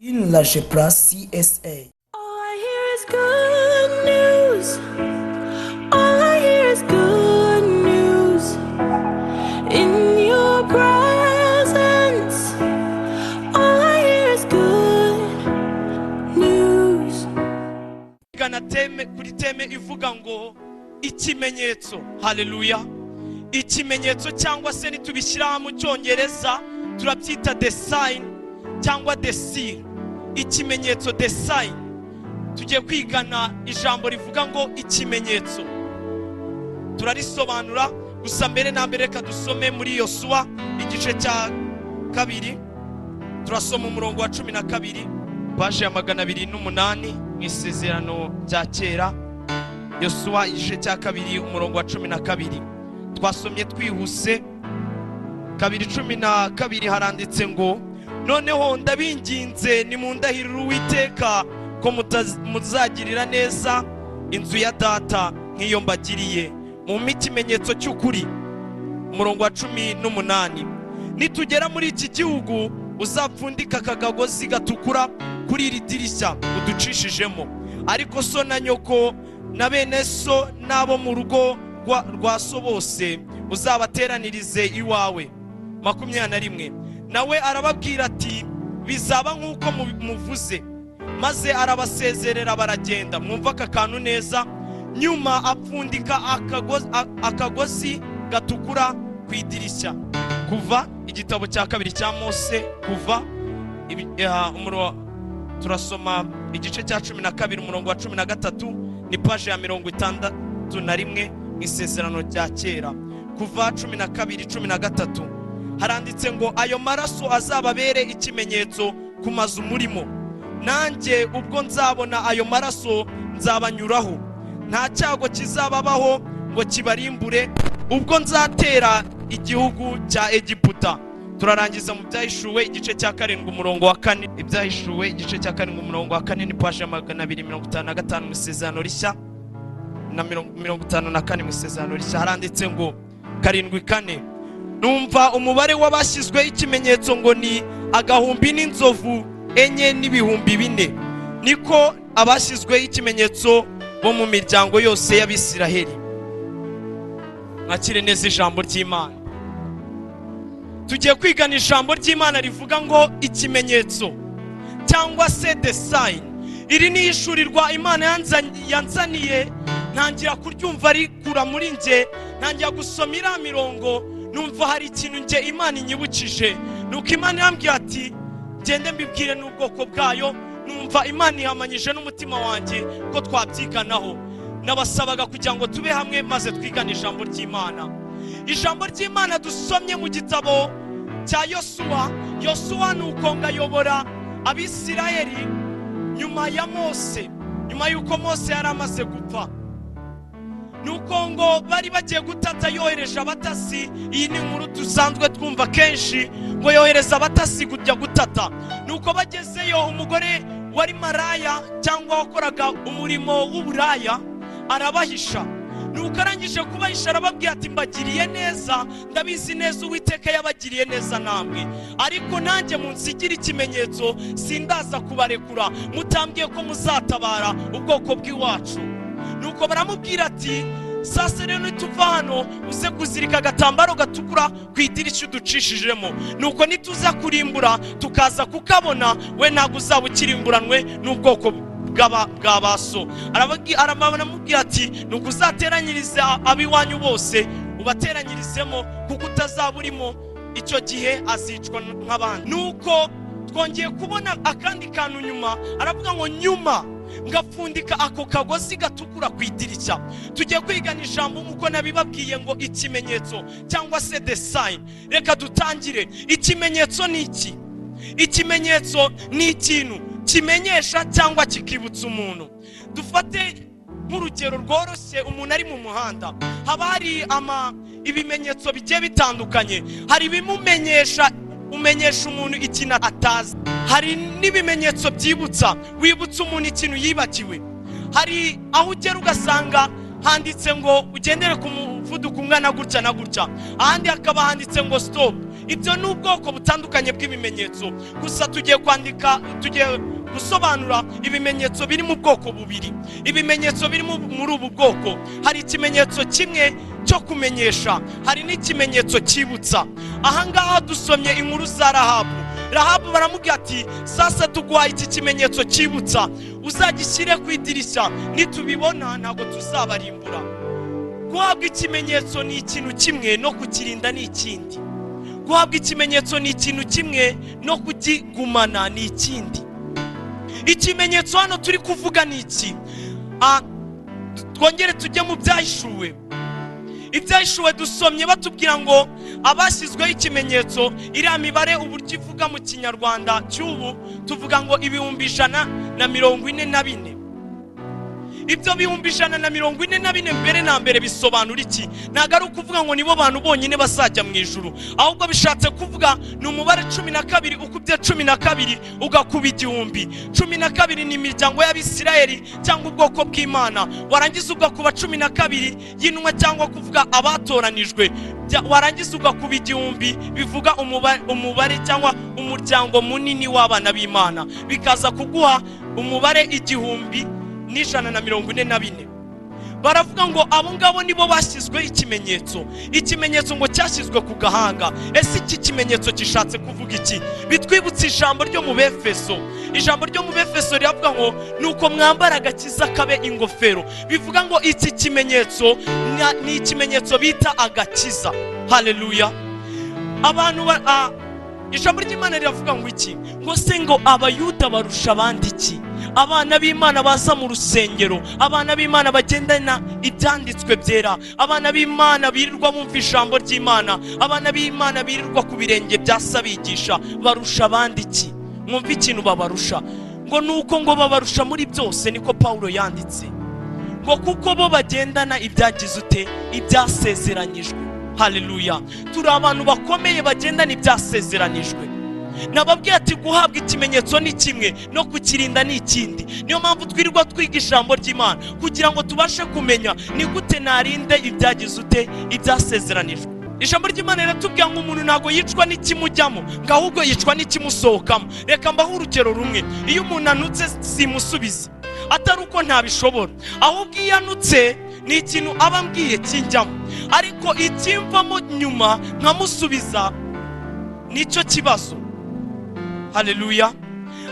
In la Jepra CSA. All I hear is good news. All I hear is good news. In your presence, all I hear is good news. Gana thème kuri thème ivuga ngo ikimenyetso. Haleluya! Ikimenyetso, cyangwa se nitubishyira mu Cyongereza turabyita the sign cyangwa the seal. Ikimenyetso, the sign. Tugiye kwigana ijambo rivuga ngo ikimenyetso, turarisobanura. Gusa mbere na mbere reka dusome muri Yosuwa igice cya 2, turasoma umurongo wa 12, paji ya 208 mu Isezerano rya Kera. Yosuwa igice cya 2, umurongo wa 12. Twasomye twihuse. 2:12, haranditse ngo: "Noneho ndabinginze, nimundahirire Uwiteka ko muzagirira neza inzu ya data nk'iyo mbagiriye, mumpe ikimenyetso cy'ukuri." Umurongo wa 18: "Nitugera muri iki gihugu, uzapfundika aka kagozi gatukura kuri iri dirishya uducishijemo. Ariko so na nyoko na bene so n'abo mu rugo rwa so bose uzabateranirize iwawe." 21: "Nawe arababwira ati: 'Bizaba nk'uko muvuze.' Maze arabasezerera, baragenda." Mwumva aka kantu neza. "Nyuma apfundika akagozi gatukura ku idirishya." Kuva, igitabo cya kabiri cya Mose, Kuva, turasoma igice cya 12, umurongo wa 13, ni paji ya 61 mu Isezerano rya Kera. Kuva 12:13, haranditse ngo: "Ayo maraso azababere ikimenyetso ku mazu murimo. Nanjye ubwo nzabona ayo maraso, nzabanyuraho, nta cyago kizababaho ngo kibarimbure ubwo nzatera igihugu cya Egiputa." Turarangiza mu Byahishuwe igice cya 7, umurongo wa 4. Ibyahishuwe igice cya 7, umurongo wa 4, ni paji ya 255 mu Isezerano Rishya na 54 mu Isezerano Rishya. Haranditse ngo 7:4: "Numva umubare w'abashyizweho ikimenyetso ngo ni agahumbi n'inzovu enye n'ibihumbi bine, niko abashyizweho ikimenyetso bo mu miryango yose y'Abisiraheli." Mwakire neza ijambo ry'Imana. Tugiye kwigana ijambo ry'Imana rivuga ngo ikimenyetso cyangwa se the sign. Iri ni ihishurirwa Imana yanzaniye, ntangira kuryumva rikura muri njye. Ntangira gusoma iriya mirongo, numva hari ikintu njye Imana inyibukije. Nuko Imana yambwiye ati: "Ngende mbibwire n'ubwoko bwayo." Numva Imana ihamanyije n'umutima wanjye ko twabyiganaho. Nabasabaga kugira ngo tube hamwe maze twigane ijambo ry'Imana. Ijambo ry'Imana dusomye mu gitabo cya Yosuwa. Yosuwa ni uko ngo ayobora Abisirayeli nyuma ya Mose, nyuma y'uko Mose yari amaze gupfa. Ni uko ngo bari bagiye gutata, yohereje abatasi. Iyi ni inkuru dusanzwe twumva kenshi, ngo yohereza abatasi kujya gutata. Ni uko bagezeyo, umugore wari maraya cyangwa wakoraga umurimo w'uburaya arabahisha. Nuko arangije kubahisha, arababwira ati: "Mbagiriye neza, ndabizi neza Uwiteka yabagiriye neza namwe, ariko nanjye munsigire ikimenyetso. Sindaza kubarekura mutambwiye ko muzatabara ubwoko bw'iwacu." Nuko baramubwira ati: "Sasa rero nituva hano, uze kuzirika agatambaro gatukura ku idirishya uducishijemo. Nuko nituza kurimbura tukaza kukabona, we ntabwo uzaba ukirimburanwe n'ubwoko bwa ba so." Aramubwira ati: "Nuko uzateranyiriza ab'iwanyu bose, ubateranyirizemo, kuko utazaba urimo icyo gihe azicwa nk'abandi." Nuko twongeye kubona akandi kantu nyuma, aravuga ngo: "Nyuma ngapfundika ako kagozi gatukura ku idirishya." Tugiye kwigana ijambo nk'uko nabibabwiye ngo ikimenyetso cyangwa se the sign. Reka dutangire. Ikimenyetso ni iki? Ikimenyetso ni ikintu kimenyesha cyangwa kikibutsa umuntu. Dufate nk'urugero rworoshye: umuntu ari mu muhanda, haba hari ibimenyetso bigiye bitandukanye. Hari ibimumenyesha, umenyesha umuntu ikintu atazi. Hari n'ibimenyetso byibutsa, wibutsa umuntu ikintu yibagiwe. Hari aho ugera ugasanga handitse ngo ugendere ku muvuduko ungana gutya na gutya, ahandi hakaba handitse ngo stop. Ibyo ni ubwoko butandukanye bw'ibimenyetso. Gusa tugiye kwandika, tugiye gusobanura ibimenyetso biri mu bwoko bubiri. Ibimenyetso biri muri ubu bwoko, hari ikimenyetso kimwe cyo kumenyesha, hari n'ikimenyetso cyibutsa. Ahangaha dusomye inkuru za Rahabu. Rahabu baramubwira ati: "Sasa tuguhaye iki kimenyetso cyibutsa, uzagishyire ku idirishya, nitubibona ntabwo tuzabarimbura." Guhabwa ikimenyetso ni ikintu kimwe, no kukirinda ni ikindi. Guhabwa ikimenyetso ni ikintu kimwe, no kugigumana ni ikindi. Ikimenyetso hano turi kuvuga ni iki? Twongere tujye mu Byahishuwe. Ibyahishuwe dusomye batubwira ngo abashyizweho ikimenyetso, iriya mibare uburyo ivuga mu Kinyarwanda cy'ubu, tuvuga ngo 144,000. Ibyo 144,000 mbere na mbere bisobanura iki? Ntabwo ari ukuvuga ngo nibo bantu bonyine bazajya mu ijuru, ahubwo bishatse kuvuga ni umubare 12 ukubye 12 ugakuba 1000. 12 ni imiryango y'Abisirayeli cyangwa ubwoko bw'Imana, warangiza ugakuba 12 y'intumwa cyangwa kuvuga abatoranijwe. Warangiza ugakuba 1000, bivuga umubare cyangwa umuryango munini w'abana b'Imana, bikaza kuguha umubare 1,144,000. Baravuga ngo abo ngabo nibo bashyizweho ikimenyetso. Ikimenyetso ngo cyashyizwe ku gahanga. Ese iki kimenyetso gishatse kuvuga iki? Bitwibutsa ijambo ryo mu Befeso. Ijambo ryo mu Befeso riravuga ngo nuko mwambara agakiza kabe ingofero. Bivuga ngo iki kimenyetso ni ikimenyetso bita agakiza. Haleluya! Abantu ijambo ry'Imana riravuga ngo iki? Ngo se ngo Abayuda barusha abandi iki? Abana b'Imana baza mu rusengero, abana b'Imana bagendana ibyanditswe byera, abana b'Imana birirwa bumva ijambo ry'Imana, abana b'Imana birirwa ku birenge bya Sabigisha, barusha abandi iki? Mwumve ikintu babarusha, ngo ni uko ngo babarusha muri byose. Niko Pawulo yanditse, ngo kuko bo bagendana ibyagize ute? Ibyasezeranyijwe. Haleluya! Turi abantu bakomeye bagendana ibyasezeranijwe. Nababwiye ati guhabwa ikimenyetso ni kimwe, no kukirinda ni ikindi. Niyo mpamvu twirirwa twiga ijambo ry'Imana, kugira ngo tubashe kumenya ni gute narinde ibyagize ute? Ibyasezeranijwe. Ijambo ry'Imana riratubwira ngo umuntu ntabwo yicwa n'ikimujyamo, ngo ahubwo yicwa n'ikimusohokamo. Reka mbahe urugero rumwe. Iyo umuntu anutse simusubize, atari uko ntabishobora, ahubwo iyo anutse ni ikintu aba ambwiye kinjyamo, ariko ikimvamo nyuma nkamusubiza nicyo kibazo. Haleluya!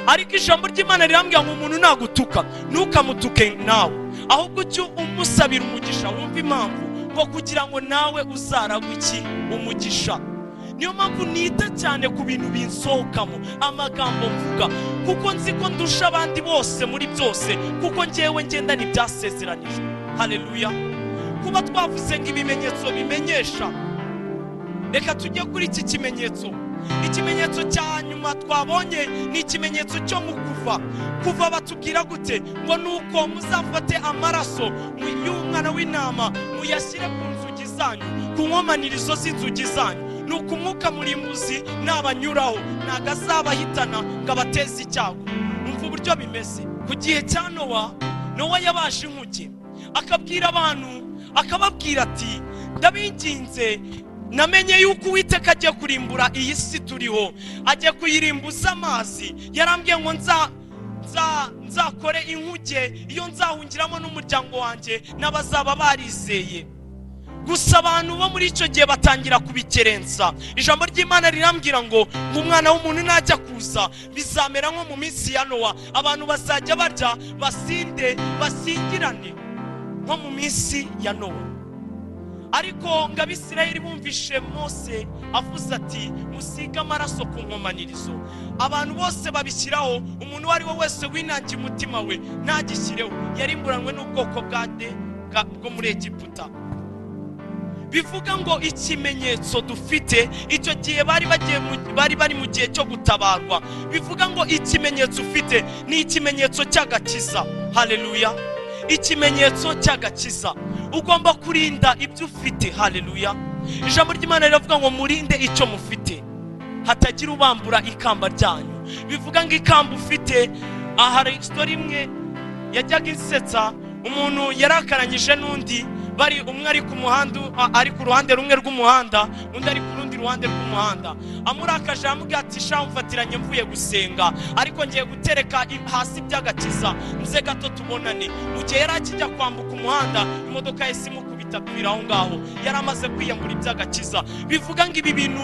Ariko ijambo ry'Imana rirambwira ngo umuntu nagutuka ntukamutuke nawe, ahubwo ujye umusabira umugisha. Wumva impamvu? Ngo kugira ngo nawe uzaragwe iki? Umugisha. Niyo mpamvu nita cyane ku bintu binsohokamo, amagambo mvuga, kuko nzi ko ndusha abandi bose muri byose, kuko ngewe ngendana ibyasezeranijwe. Haleluya! Kuba twavuze ngo ibimenyetso bimenyesha, reka tujye kuri iki kimenyetso. Ikimenyetso cya nyuma twabonye ni ikimenyetso cyo mu Kuva. Kuva batubwira gute? Ngo nuko muzafate amaraso y'umwana w'intama, muyashyire ku nzugi zanyu, ku nkomanirizo z'inzugi zanyu, nuko umwuka murimbuzi nabanyuraho ntabwo azabahitana ngo abateze icyago. Umva uburyo bimeze. Ku gihe cya Nowa, Nowa yabaje inkuge, akabwira abantu, akababwira ati: "Ndabinginze, namenye yuko Uwiteka agiye kurimbura iyi si turiho, agiye kuyirimbuza amazi. Yarambwiye ngo nzakore inkuge iyo nzahungiramo n'umuryango wanjye n'abazaba barizeye." Gusa abantu bo muri icyo gihe batangira kubikerensa. Ijambo ry'Imana rirambwira ngo umwana w'umuntu najya kuza bizamera nko mu minsi ya Nowa. Abantu bazajya barya, basinde, basingirane nko mu minsi ya Nowa. Ariko ngo Abisirayeli bumvishe Mose avuze ati: "Musige amaraso ku nkomanirizo," abantu bose babishyiraho. Umuntu uwo ari we wese winangiye umutima we ntagishyireho, yarimburanwe n'ubwoko bwa de bwo muri Egiputa. Bivuga ngo ikimenyetso dufite, icyo gihe bari bari mu gihe cyo gutabarwa. Bivuga ngo ikimenyetso ufite ni ikimenyetso cy'agakiza. Haleluya! Ikimenyetso cy'agakiza, ugomba kurinda ibyo ufite. Haleluya! Ijambo ry'Imana riravuga ngo murinde icyo mufite, hatagira ubambura ikamba ryanyu. Bivuga ngo ikamba ufite. Aha hari story imwe yajyaga insetsa. Umuntu yarakaranyije n'undi, bari umwe ari ku muhanda, ari ku ruhande rumwe rw'umuhanda, undi ari ku rundi. rundi ruhande rw'umuhanda. Amurakaje, aramubwira ati: "Sha, mfatiranye mvuye gusenga, ariko ngiye gutereka hasi iby'agakiza, nze gato tubonane." Mu gihe yari akijya kwambuka umuhanda, imodoka yahise imukubita, apfira aho ngaho. Yari amaze kwiyambura iby'agakiza. Bivuga ngo ibi bintu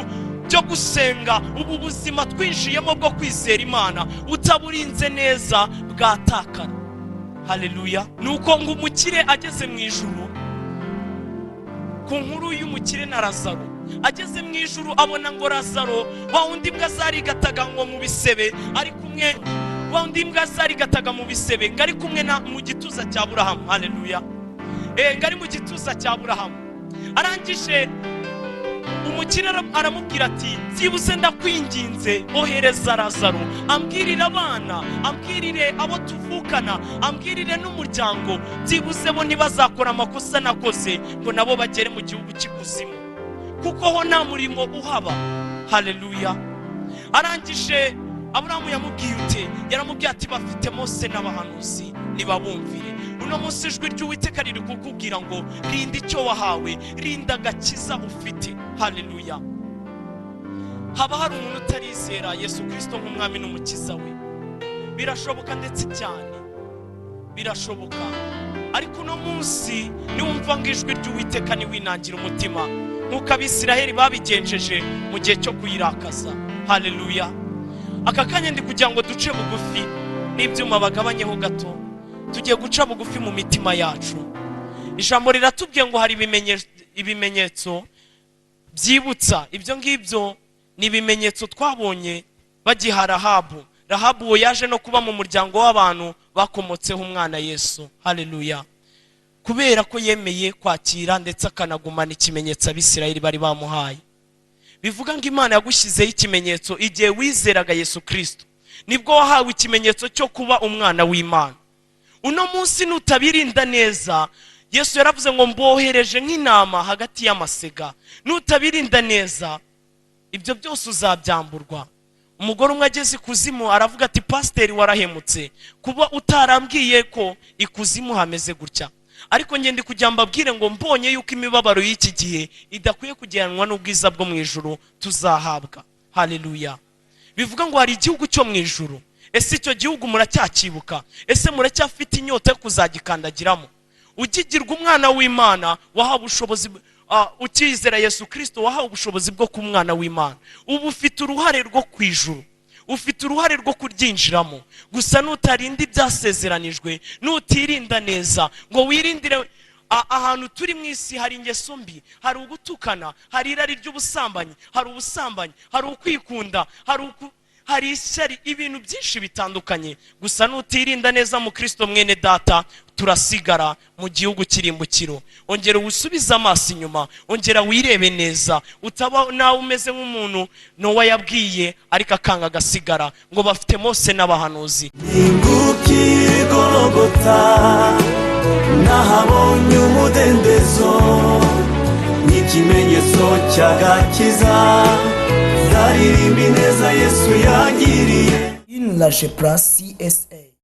byo gusenga, ubu buzima twinjiyemo bwo kwizera Imana, utaburinze neza bwatakara. Haleluya! Ni uko ngo umukire ageze mu ijuru, ku nkuru y'umukire na Lazaro, ageze mu ijuru abona ngo Lazaro, wa wundi imbwa zarigataga ngo mu bisebe, ari kumwe, wa wundi imbwa zarigataga mu bisebe, ngo ari kumwe na mu gituza cya Burahamu. Haleluya! Ngo ari mu gituza cya Burahamu. Arangije umukire aramubwira ati: "Byibuze ndakwinginze, ohereza Lazaro ambwirire abana, ambwirire abo tuvukana, ambwirire n'umuryango, byibuze bo ntibazakora amakosa nakoze, ngo nabo bagere mu gihugu cy'ikuzimu, kuko ho nta murimo uhaba." Haleluya! Arangije Aburahamu yamubwiye ute? Yaramubwiye ati: "Bafite Mose n'abahanuzi, nibabumvire." Uno munsi ijwi ry'Uwiteka riri kukubwira ngo rinda icyo wahawe, rinda agakiza ufite. Haleluya! Haba hari umuntu utarizera Yesu Kirisito nk'umwami n'umukiza we? Birashoboka, ndetse cyane birashoboka. Ariko uno munsi niwumva ngo ijwi ry'Uwiteka, ntiwinangire umutima nk'uko Abisiraheli babigenjeje mu gihe cyo kuyirakaza. Haleluya! Aka kanya ndi kugira ngo duce bugufi, n'ibyuma bagabanyeho gato. Tugiye guca bugufi mu mitima yacu. Ijambo riratubwiye ngo hari ibimenyetso byibutsa. Ibyo ngibyo ni ibimenyetso twabonye bagiha Rahabu. Rahabu uwo yaje no kuba mu muryango w'abantu bakomotseho umwana Yesu. Haleluya! Kubera ko yemeye kwakira ndetse akanagumana ikimenyetso Abisirayeli bari bamuhaye. Bivuga ngo Imana yagushyizeho ikimenyetso igihe wizeraga Yesu Kirisito, nibwo wahawe ikimenyetso cyo kuba umwana w'Imana. Uno munsi nutabirinda neza, Yesu yaravuze ngo: "Mbohereje nk'intama hagati y'amasega." Nutabirinda neza, ibyo byose uzabyamburwa. Umugore umwe ageze ikuzimu aravuga ati: "Pasiteri, warahemutse kuba utarambwiye ko ikuzimu hameze gutya. Ariko ngende kugira mbabwire ngo mbonye yuko imibabaro y'iki gihe idakwiye kugereranwa n'ubwiza bwo mu ijuru tuzahabwa." Haleluya! Bivuga ngo hari igihugu cyo mu ijuru. Ese icyo gihugu muracyakibuka? Ese muracyafite inyota yo kuzagikandagiramo? Ukigirwa umwana w'Imana wahawe ubushobozi, ukizera Yesu Kirisito wahawe ubushobozi bwo kuba umwana w'Imana. Ubu ufite uruhare rwo ku ijuru, ufite uruhare rwo kuryinjiramo. Gusa nutarinda ibyasezeranijwe, nutirinda neza ngo wirindire ahantu turi mu isi, hari ingeso mbi, hari ugutukana, hari irari ry'ubusambanyi, hari ubusambanyi, hari ukwikunda, hari ishyari, ibintu byinshi bitandukanye. Gusa nutirinda neza mu Kirisito, mwene data, turasigara mu gihugu cy'irimbukiro. Ongera uwusubize amaso inyuma, ongera wirebe neza, utaba nawe umeze nk'umuntu Nowa yabwiye ariko akanga agasigara, ngo bafite Mose n'abahanuzi. Ingubyi Gologota nahabonye umudendezo n'ikimenyetso cy'agakiza, nzaririmba ineza Yesu yangiriye. In la Plus CSA.